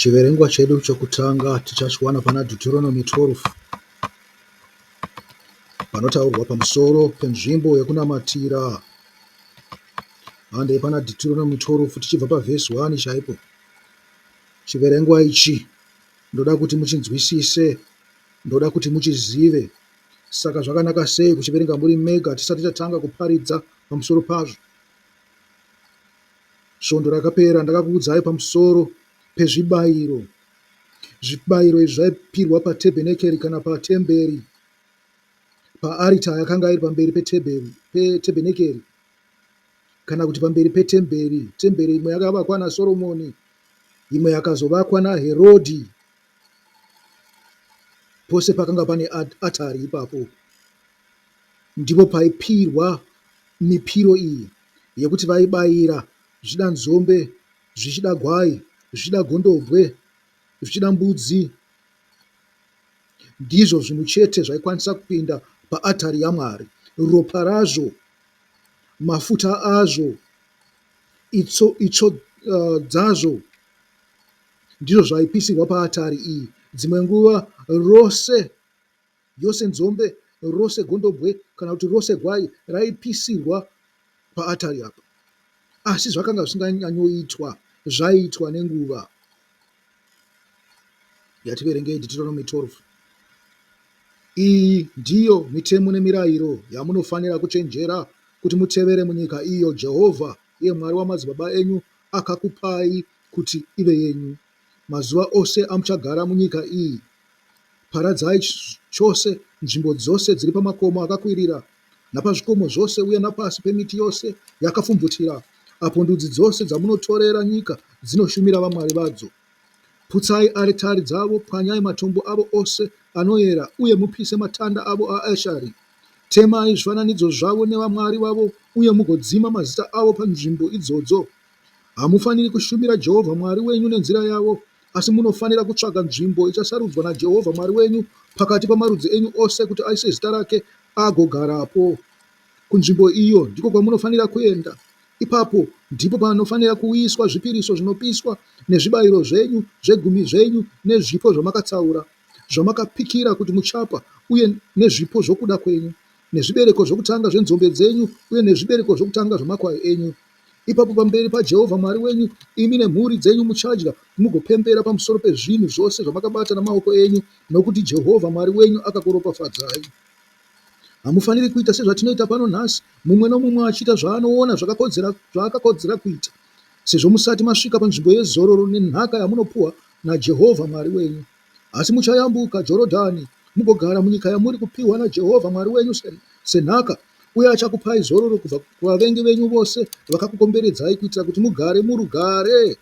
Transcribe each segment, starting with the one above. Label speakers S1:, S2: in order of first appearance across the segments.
S1: Chiverengwa chedu chokutanga tichachiwana pana Deuteronomy 12 panotaurwa pamusoro penzvimbo yekunamatira. Handei pana Deuteronomy 12 tichibva pavhesi 1 chaipo. Chiverengwa ichi ndoda kuti muchinzwisise, ndoda kuti muchizive. Saka zvakanaka sei kuchiverenga muri mega tisati tatanga kuparidza pamusoro pazvo. Svondo rakapera ndakakuudzai pamusoro pezvibayiro. Zvibayiro izvi zvaipirwa patebhenekeri kana patemberi, paarita yakanga iri pamberi petebhenekeri kana kuti pamberi petemberi. Temberi imwe yakavakwa naSoromoni, imwe yakazovakwa naHerodhi. Pose pakanga pane atari ipapo ndipo paipirwa mipiro iyi yekuti vaibayira zvichida nzombe, zvichida gwai, zvichida gondobwe, zvichida mbudzi. Ndizvo zvinhu chete zvaikwanisa kupinda paatari yaMwari. Ropa razvo, mafuta azvo, itsvo itsvo dzazvo ndizvo zvaipisirwa paatari iyi. Dzimwe nguva rose Yose nzombe, rose gondobwe kana kuti rose gwai raipisirwa paatari apa. Asi zvakanga zvisinganyanyoitwa, zvaiitwa nenguva. Yativerengei Deuteronomy 12. Iyi ndiyo mitemo nemirayiro yamunofanira kuchenjera kuti mutevere munyika iyo Jehovha, iye Mwari wamadzibaba enyu, akakupai kuti ive yenyu, mazuva ose amuchagara munyika iyi. Paradzai chose nzvimbo dzose dziri pamakomo akakwirira, napazvikomo zvose uye napasi pemiti yose yakapfumvutira, apo ndudzi dzose dzamunotorera nyika dzinoshumira vamwari vadzo. Putsai aritari dzavo, pwanyai matombo avo ose anoyera uye mupise matanda avo aAsheri. Temai zvifananidzo zvavo nevamwari vavo uye mugodzima mazita avo panzvimbo idzodzo. Hamufaniri kushumira Jehovha Mwari wenyu nenzira yavo, asi munofanira kutsvaga nzvimbo ichasarudzwa naJehovha Mwari wenyu pakati pamarudzi enyu ose kuti aise zita rake agogarapo. Kunzvimbo iyo ndiko kwamunofanira kuenda. Ipapo ndipo panofanira kuuyiswa zvipiriso zvinopiswa nezvibayiro zvenyu, zvegumi zvenyu nezvipo zvamakatsaura, zvamakapikira kuti muchapa, uye nezvipo zvokuda kwenyu, nezvibereko zvokutanga zvenzombe dzenyu uye nezvibereko zvokutanga zvamakwai enyu. Ipapo pamberi paJehovha Mwari wenyu, imi nemhuri dzenyu muchadya mugopembera pamusoro pezvinhu zvose zvamakabata namaoko enyu, nokuti Jehovha Mwari wenyu akakuropafadzai. Hamufaniri kuita sezvatinoita pano nhasi, mumwe nomumwe achiita zvaanoona zvakakodzera zvaakakodzera kuita, sezvo musati masvika panzvimbo yezororo nenhaka yamunopuwa naJehovha Mwari wenyu. Asi muchayambuka Jorodhani mugogara munyika yamuri kupiwa naJehovha Mwari wenyu senhaka, uye achakupai zororo kubva kuvavengi venyu vose vakakukomberedzai kuitira kuti mugare murugare.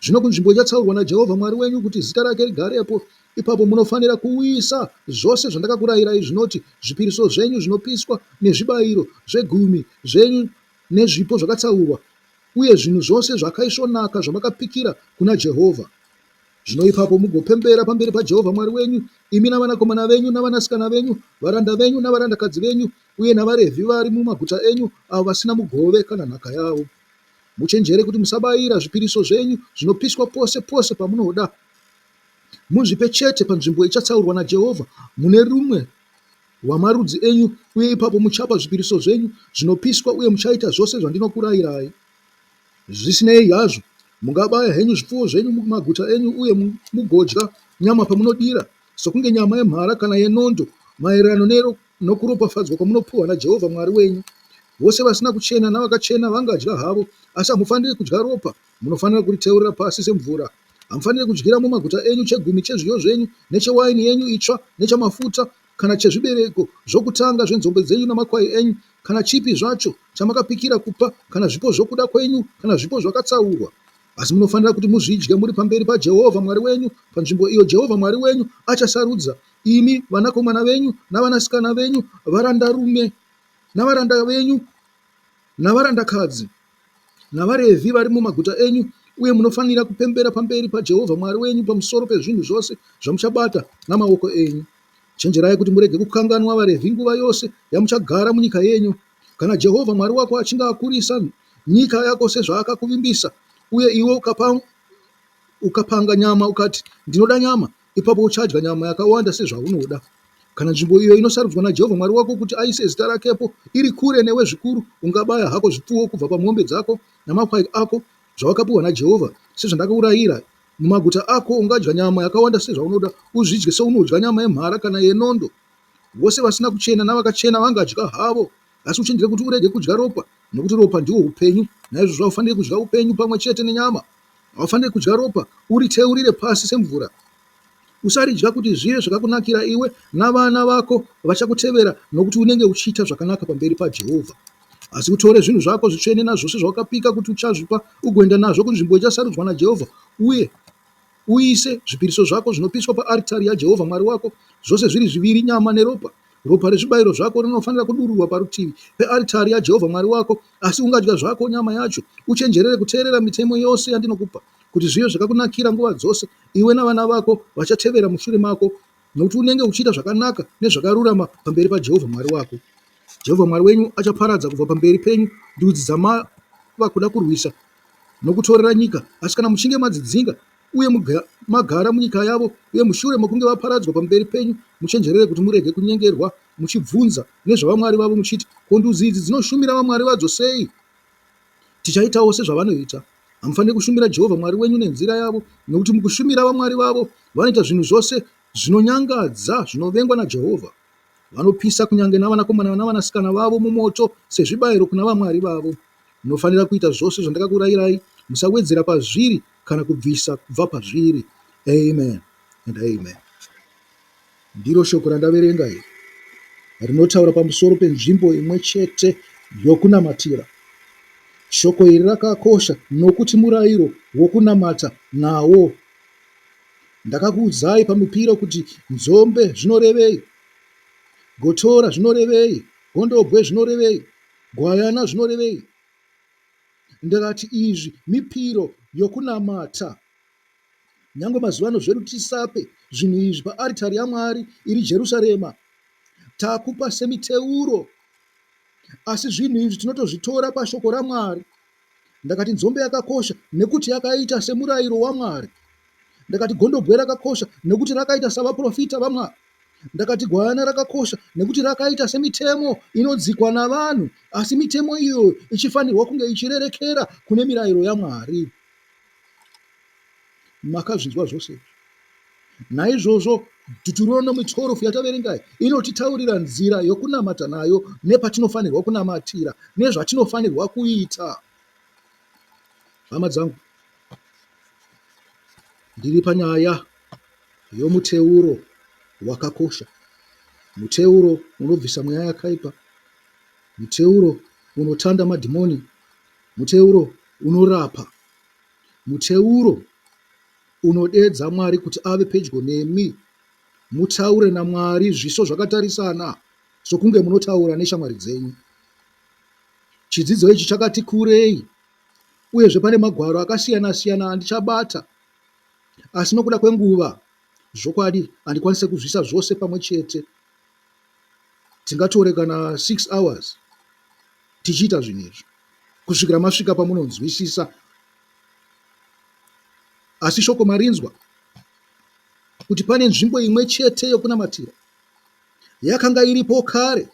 S1: Zvino kunzvimbo ichatsaurwa naJehovha Mwari wenyu kuti zita rake rigarepo, ipapo munofanira kuuyisa zvose zvandakakurayirai zvinoti, zvipiriso zvenyu zvinopiswa nezvibayiro zvegumi zvenyu nezvipo zvakatsaurwa, uye zvinhu zvose zvakaisvonaka zvamakapikira kuna Jehovha. Zvino ipapo mugopembera pamberi paJehovha Mwari wenyu, imi navanakomana venyu navanasikana venyu, varanda venyu navarandakadzi venyu, uye navaRevhi vari mumaguta enyu, avo vasina mugove kana nhaka yavo. Muchenjere kuti musabayira zvipiriso zvenyu zvinopiswa pose pose pamunoda. Muzvipe chete panzvimbo ichatsaurwa naJehovha mune rumwe rwamarudzi enyu, uye ipapo muchapa zvipiriso zvenyu zvinopiswa uye muchaita zvose zvandinokurayirai. Zvisinei hazvo, mungabaya henyu zvipfuwo zvenyu mumaguta enyu uye mugodya nyama pamunodira, sokunge nyama yemhara kana yenondo, maererano nokuropafadzwa kwamunopiwa naJehovha Mwari wenyu. Vose vasina kuchena navakachena vangadya havo, asi hamufaniri kudya ropa, munofanira kuriteurira pasi semvura. Hamufaniri kudyira mumaguta enyu chegumi chezviyo zvenyu, nechewaini yenyu itsva, nechamafuta, kana chezvibereko zvokutanga zvenzombe dzenyu namakwai enyu, kana chipi zvacho chamakapikira kupa, kana zvipo zvokuda kwenyu, kana zvipo zvakatsaurwa. Asi munofanira kuti muzvidye muri pamberi paJehovha Mwari wenyu panzvimbo iyo Jehovha Mwari wenyu achasarudza, imi, vanakomana venyu navanasikana venyu, varandarume navaranda venyu navarandakadzi, navaRevhi vari mumaguta enyu, uye munofanira kupembera pamberi paJehovha Mwari wenyu pamusoro pezvinhu zvose zvamuchabata namaoko enyu. Chenjerai kuti murege kukanganwa vaRevhi nguva yose yamuchagara munyika yenyu. Kana Jehovha Mwari wako achinge akurisa nyika yako sezvaakakuvimbisa, uye iwe ukapa Ukapanga nyama ukati, Ndinoda nyama, ipapo uchadya nyama yakawanda sezvaunoda. Kana nzvimbo iyo inosarudzwa naJehovha Mwari wako kuti aise zita rakepo iri kure newe zvikuru, ungabaya hako zvipfuwo kubva pamombe dzako namakwai ako zvawakapiwa naJehovha, sezvandakakurayira. Mumaguta ako ungadya nyama yakawanda sezvaunoda, uzvidye seunodya nyama yemhara kana yenondo. Vose vasina kuchena navakachena vangadya havo. Asi uchenjere kuti urege kudya ropa, nokuti ropa ndihwo upenyu, naizvozvo haufaniri kudya upenyu pamwe chete nenyama. Haufaniri kudya ropa, uriteurire pasi semvura. Usaridya kuti zvive zvakakunakira iwe navana vako vachakutevera, nokuti unenge uchiita zvakanaka pamberi paJehovha. Asi utore zvinhu zvako zvitsvene nazvose zvawakapika kuti uchazvipa, ugoenda nazvo kunzvimbo ichasarudzwa naJehovha, uye uise zvipiriso zvako zvinopiswa paaritari yaJehovha Mwari wako, zvose zviri zviviri nyama neropa. Ropa rezvibayiro zvako rinofanira kudururwa parutivi pearitari yaJehovha Mwari wako, asi ungadya zvako nyama yacho. Uchenjerere kuteerera mitemo yose yandinokupa, kuti zvive zvakakunakira nguva dzose, iwe navana vako vachatevera mushure mako, nokuti unenge uchiita zvakanaka nezvakarurama pamberi paJehovha Mwari wako. Jehovha Mwari wenyu achaparadza kubva pamberi penyu ndudzi dzamava kuda kurwisa nokutorera nyika, asi kana muchinge madzidzinga uye magara munyika yavo, uye mushure mokunge vaparadzwa pamberi penyu, muchenjerere kuti murege kunyengerwa muchibvunza nezvavamwari vavo muchiti, Ko ndudzi idzi dzinoshumira vamwari vadzo sei? Tichaitawo sezvavanoita. Hamufaniri kushumira Jehovha Mwari wenyu nenzira yavo, nokuti mukushumira vamwari vavo vanoita zvinhu zvose zvinonyangadza zvinovengwa naJehovha. Vanopisa kunyange navanakomana navanasikana vavo mumoto sezvibayiro kuna vamwari vavo. Munofanira kuita zvose zvandakakurayirai, musawedzera pazviri kana kubvisa kubva pazviri. Amen and amen. Ndiro shoko randaverenga iri rinotaura pamusoro penzvimbo imwe chete yokunamatira. Shoko iri rakakosha nokuti murayiro wokunamata nawo. Ndakakuudzai pamipiro kuti nzombe zvinorevei, gotora zvinorevei, gondobwe zvinorevei, gwayana zvinorevei. Ndakati izvi mipiro yokunamata. Nyangwe mazuva ano zvedu tisape zvinhu izvi paaritari yaMwari iri Jerusarema, takupa semiteuro. Asi zvinhu izvi tinotozvitora pashoko raMwari. Ndakati nzombe yakakosha nekuti yakaita semurayiro waMwari. Ndakati gondobwe rakakosha nekuti rakaita savaprofita vaMwari. Ndakati gwayana rakakosha nekuti rakaita semitemo inodzikwa navanhu asi mitemo iyoyo ichifanirwa kunge ichirerekera kune mirayiro yaMwari. Makazvinzwa zvose izvi. Naizvozvo Deuteronomy 12 yataverenga iyi inotitaurira nzira yokunamata nayo nepatinofanirwa kunamatira nezvatinofanirwa kuita. Hama dzangu, ndiri panyaya yomuteuro wakakosha. Muteuro unobvisa mweya yakaipa, muteuro unotanda madhimoni, muteuro unorapa, muteuro unodedza Mwari kuti ave pedyo nemi. Mutaure naMwari zviso zvakatarisana sokunge munotaura neshamwari dzenyu. Chidzidzo ichi chakati kurei uyezve pane magwaro akasiyana-siyana andichabata. Asi nokuda kwenguva, zvokwadi handikwanise kuzviisa zvose pamwe chete. Tingatore kana 6 hours tichiita zvinhu izvi kusvikira masvika pamunonzwisisa. Asi shoko marinzwa kuti pane nzvimbo imwe chete yokunamatira yakanga iripo kare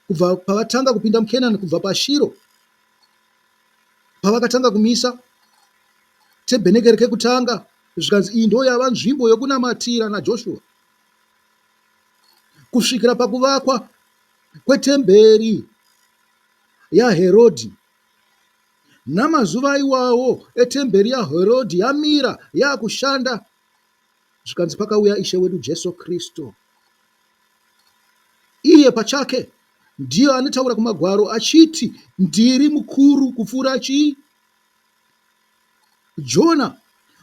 S1: kubva pavatanga kupinda muKenani, kubva paShiro pavakatanga kumisa tebhenekeri kekutanga zvikanzi iyi ndo yava nzvimbo yokunamatira naJoshua kusvikira pakuvakwa kwetemberi yaHerodhi. Namazuva iwawo etemberi yaHerodhi yamira yakushanda zvikanzi pakauya Ishe wedu Jesu Kristu. Iye pachake ndiye anotaura kumagwaro achiti ndiri mukuru kupfuura chii? Jona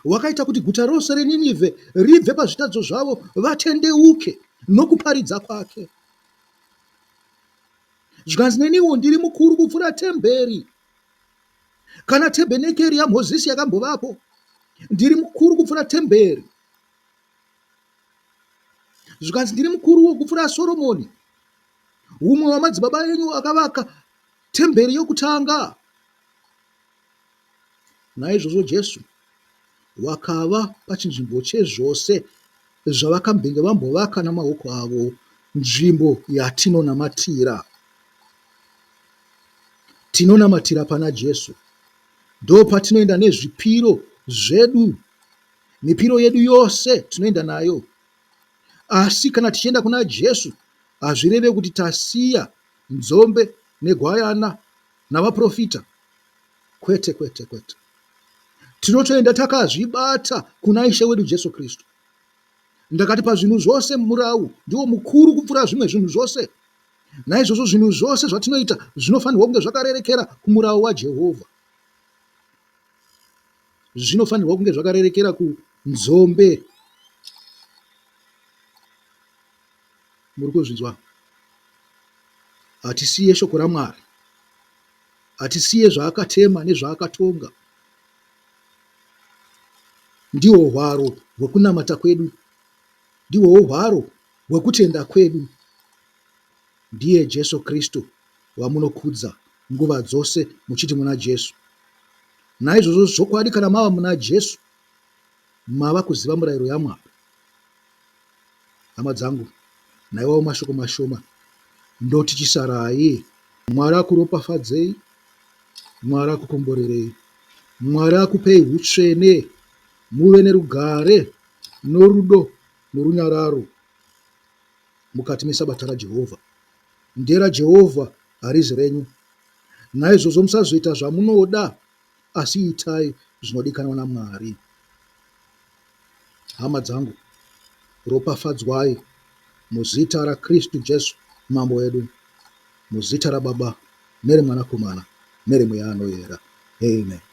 S1: wakaita kuti guta rose reNinivhe ribve pazvitadzo zvavo vatendeuke nokuparidza kwake. Zvikanzi neniwo ndiri mukuru kupfuura temberi. Kana tebhenekeri yaMozisi yakambovapo, ndiri mukuru kupfuura temberi. Zvikanzi ndiri mukuru kupfuura Soromoni, umwe wamadzibaba enyu akavaka temberi yokutanga. Naizvozvo Jesu wakava pachinzvimbo chezvose zvavakambenge vambovaka namaoko avo, nzvimbo yatinonamatira. Tinonamatira pana Jesu. Ndopatinoenda nezvipiro zvedu. Mipiro yedu yose tinoenda nayo. Asi kana tichienda kuna Jesu, hazvireve kuti tasiya nzombe negwayana navaprofita. Kwete, kwete, kwete. Tinotoenda takazvibata kuna Ishe wedu Jesu Kristu. Ndakati pazvinhu zvose murau ndiwo mukuru kupfuura zvimwe zvinhu zvose. Naizvozvo zvinhu zvose zvatinoita zvinofanirwa kunge zvakarerekera kumurau waJehovha. Zvinofanirwa kunge zvakarerekera kunzombe. Muri kuzvinzwa? Hatisiye shoko raMwari. Hatisiye zvaakatema nezvaakatonga. Ndihwo hwaro hwekunamata kwedu. Ndihwowo hwaro hwekutenda kwedu. Ndiye Jesu Kristu wamunokudza nguva dzose muchiti muna Jesu. Naizvozvo zvokwadi kana mava muna Jesu, mava kuziva murayiro yaMwari. Hama dzangu, naiwawo mashoko mashoma ndoti chisarai. Mwari akuropafadzei, Mwari akukomborerei, Mwari akupei hutsvene, muve nerugare norudo norunyararo mukati mesabata raJehovha. Ndera Jehovha harizi renyu. Naizvozvo musazoita zvamunoda asi itai zvinodikanwa naMwari. Hama dzangu, ropafadzwai muzita raKristu Jesu Mambo wedu, muzita raBaba nereMwanakomana nereMweya Anoyera. Amen.